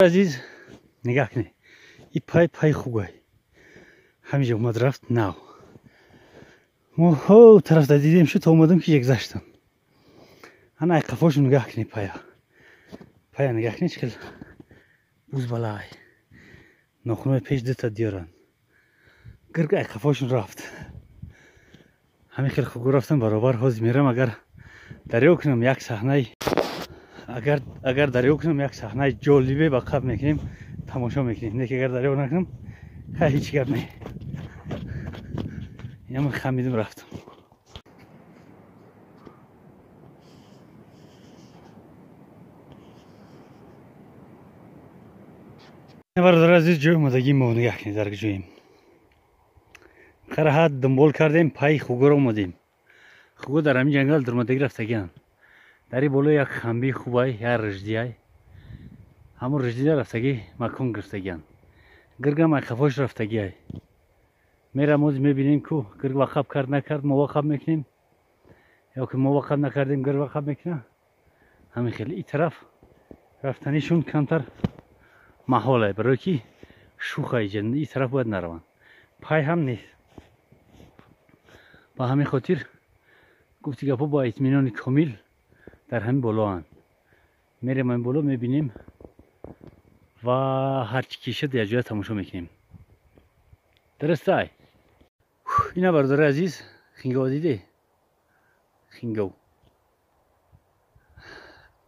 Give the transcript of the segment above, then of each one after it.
Азиз, нигоҳ кунед, и пай пай хугай ҳамиҷа омад, рафт. Нав мо ҳо тарафта дидем, шуд, то омадам, ки гузаштам. Ана, ай қафошо нигоҳ кунед, пая пая нигоҳ кунед, чӣ хел бузбалай. Нохунои пеш дута диёранд. Гирг ай қафошон рафт. Ҳамин хел хугу рафтам баробар. Ҳозир мерам, агар дарё кунам як саҳнаи, агар дарё кунам, як саҳнаи ҷолибе ба қаб мекунем, тамошо мекунем. Неки агар дарё накунам, хай, ҳеҷ гап не. Инама хамидим, рафтам. Бародар азиз, ҷои омадагии мо нигаҳ кунед, дар ҷоем қараҳат дунбол кардем, пайи хугоро омадем. Хуго дар ҳамин ҷангал дурмадагӣ рафтагианд. Дар ин боло як хамбии хубай, як риждиай, ҳамон риждида рафтагӣ, макон гирифтагианд. Гиргам ай қафош рафтагиай. Мерам, оз мебинем, ку гирг вақаб кард, накард, мо вақаб мекунем ё ки мо вақаб накардем, гирг вақаб мекуна. Ҳамин хел и тараф рафтанишон камтар маҳолай, барое ки шуха иҷа, и тараф бояд нараванд, пай ҳам нест. Ба ҳамин хотир, гуфти гапҳо, бо итминони комил дар ҳамин болоанд. Мерем ҳамин боло, мебинем ва ҳарчи ки шуд, якҷоя тамошо мекунем. Дурустай? Ина, бародари азиз, хингов диде, хингов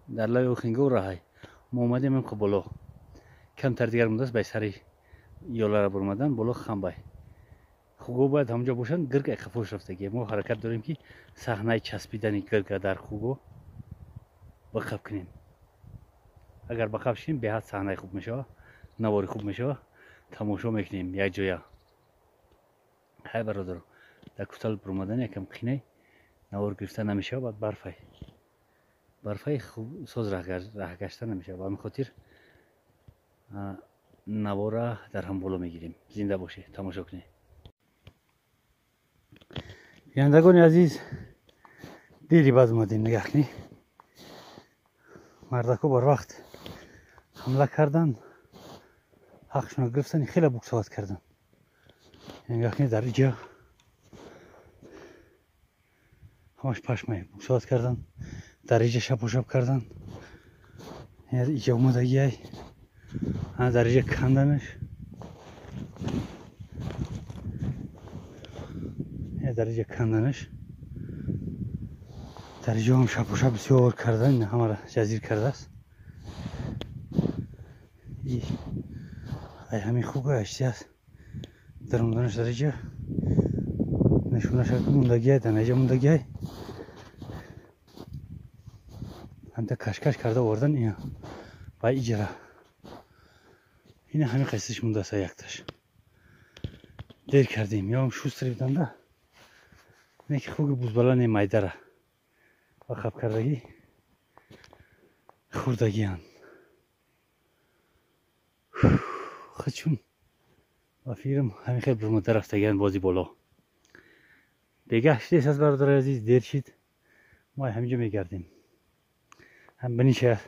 дар лави хингов раҳай. Мо омадем инқа боло, камтар дигар мондааст ба сари ёлара бурмадан. Боло хамбай, хуго бояд ҳамонҷо бошанд. Гирг ай қафош рафтагӣ. Мо ҳаракат дорем, ки саҳнаи часпидани гирга дар хуго бақаб кунем. Агар бақаб шинем, беҳад саҳнаи хуб мешава, навори хуб мешава, тамошо мекунем якҷоя. Хай, бародаро, дар кутал бурмадан якам қинай, навор гирифта намешава. Баъд барфай, барфай, соз раҳгашта намешава. Ба ҳамин хотир навора дар ҳам боло мегирем. Зинда боше, тамошо кунед. Бинандагони азиз, дири баъд омадем. Нигаҳ кунед, мардако барвақт ҳамла карданд, ҳақшонро гирифтан, хеле буксоват карданд. Нигаҳ кунед, дар иҷа ҳамаш пашмай, буксоват карданд, дар иҷа шапошап карданд. Иҷа омадагиай, дар иҷа канданаш, дар иҷа канданаш, дар иҷо ҳам шапошап бисёр кардан, ҳамаро ҷазир кардааст. Ай ҳамин хуга аштиаст, даромаданаш дар иҷа нишонаш мондагиай, дар наиҷа мондагиай. Ҳамта кашкаш карда овардан ина ба иҷара. Ина ҳамин қисмаш мондааст, якташ. Дер кардем, ём шустри буданда. Неки хуги бузбала не, майдара вақаб кардагӣ, хӯрдагианд. Чун ба фикрам, ҳамин хел бурмода рафтагианд бози боло. Бегаҳ шудест аз, бародари азиз, дер шид. Мо ҳаминҷо мегардем, ҳам биниша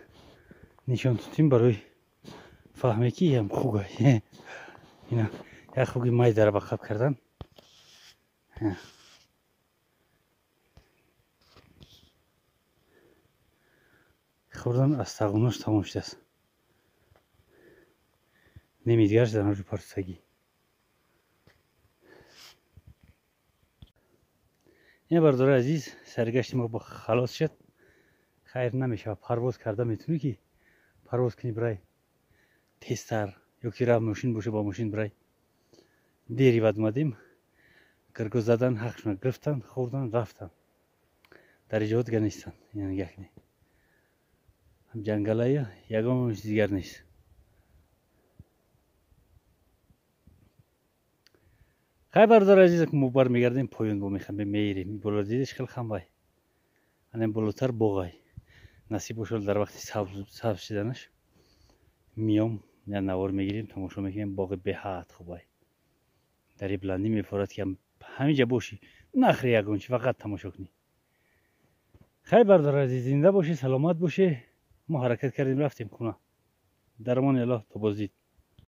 нишон тутим барои фаҳме, ки ҳам хуга. Ина як хуги майдара ба қаб кардан. Хӯрдан аз тағонош тамом шудааст, неми дигараш дар ҳамҷо партусагӣ. Ина, бародари азиз, саргашти мо халос шуд. Хайр, намешавад, парвоз карда метунӣ, ки парвоз кунӣ, бирай тезтар, ё ки рафт мошин боша, бо мошин бирай. Дери баъд омадем. Гирго задан, ҳақшона гирифтан, хӯрдан, рафтан. Дар иҷо дигар нестанд. Ина нигаҳ кунед, ҷангалая, ягон чиз дигар нест. Хай, бародари азиз, мо бармегардем поён, бо мехамбем, меирем боло. Дидеш, хел хамбай, ана болотар боғай. Насиб бошад, дар вақти сабз шиданаш миём, я навор мегирем, тамошо мекунем. Боғи беҳад хубай, дар и баландӣ мефорад, ки ҳаминҷа бошӣ, нахри ягон чи, фақат тамошо кунӣ. Хай, бародари азиз, зинда бошӣ, саломат бошӣ. Мо ҳаракат кардем, рафтем хона. Дар амони Аллоҳ, то боздид.